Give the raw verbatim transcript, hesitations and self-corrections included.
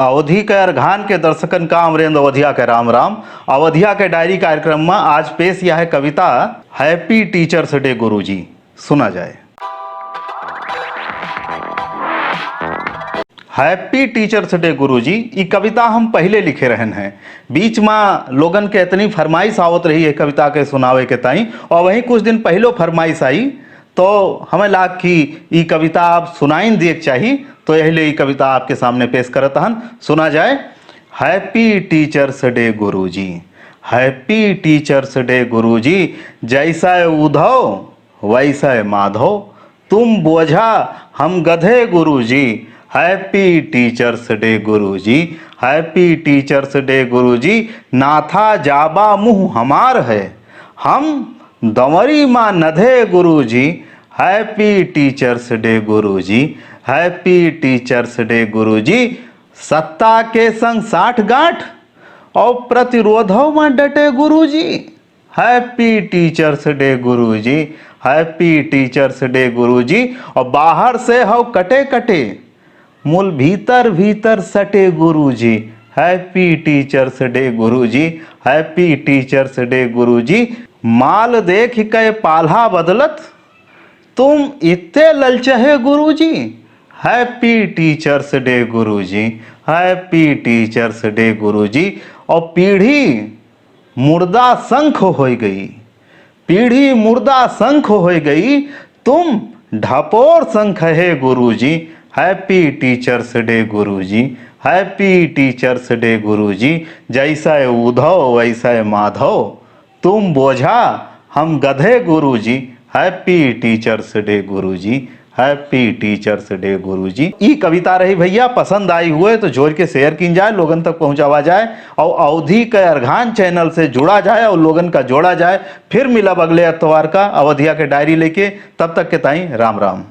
अवधी के अरघान के दर्शकन का अमरेंद्र अवधिया के राम राम। अवधिया के डायरी कार्यक्रम में आज पेश यह है कविता Happy Teachers Day गुरुजी। सुना जाए। Happy Teachers Day गुरुजी, ई कविता हम पहिले लिखे रहन हैं। बीच में लोगन के इतनी फरमाइश आवत रही है कविता के सुनावे के ताई, और वहीं कुछ दिन पहलो फरमाइश आई, तो हमें लाग कि ई कविता आप सुनाइन दिए के चाही, तो यही ले ई कविता आपके सामने पेश करत हन। सुना जाए। Happy Teachers Day गुरुजी, Happy Teachers Day गुरुजी, जैसा है उद्धव वैसा है माधव, तुम बोझा हम गधे गुरुजी, Happy Teachers Day गुरुजी, Happy Teachers Day गुरुजी, नाथा जाबा मुँह हमार है, हम दंवरी मा नधे गुरुजी, Happy Teachers Day गुरुजी, Happy Teachers Day गुरुजी, सत्ता के संग साठ गांठ और प्रतिरोधों में डटे गुरुजी, Happy Teachers Day गुरुजी, Happy Teachers Day गुरुजी, और बाहर से हव कटे कटे, मूल भीतर भीतर सटे गुरुजी, Happy Teachers Day गुरुजी, Happy Teachers Day गुरुजी, माल देख के पाल्हा बदलत, तुम इत्ते ललचहे गुरुजी, Happy Teachers Day गुरुजी, Happy Teachers Day गुरुजी, और पीढ़ी मुर्दा शंख होई गई, पीढ़ी मुर्दा शंख होई गई, तुम ढपोर शंख है गुरुजी, Happy Teachers Day गुरुजी, Happy Teachers Day गुरुजी, जैसा है उद्धव वैसा है माधव, तुम बोझा हम गधे गुरुजी, Happy Teachers Day गुरुजी, Happy Teachers Day गुरुजी। ई कविता रही भैया, पसंद आई हुए तो जोर के share कीन जाए, लोगन तक पहुँचावा जाए, और अवधी के अरघान channel से जुड़ा जाए और लोगन का जोड़ा जाए। फिर मिलब अगले अतवार का अवधिया के डायरी लेके, तब तक के ताई राम राम।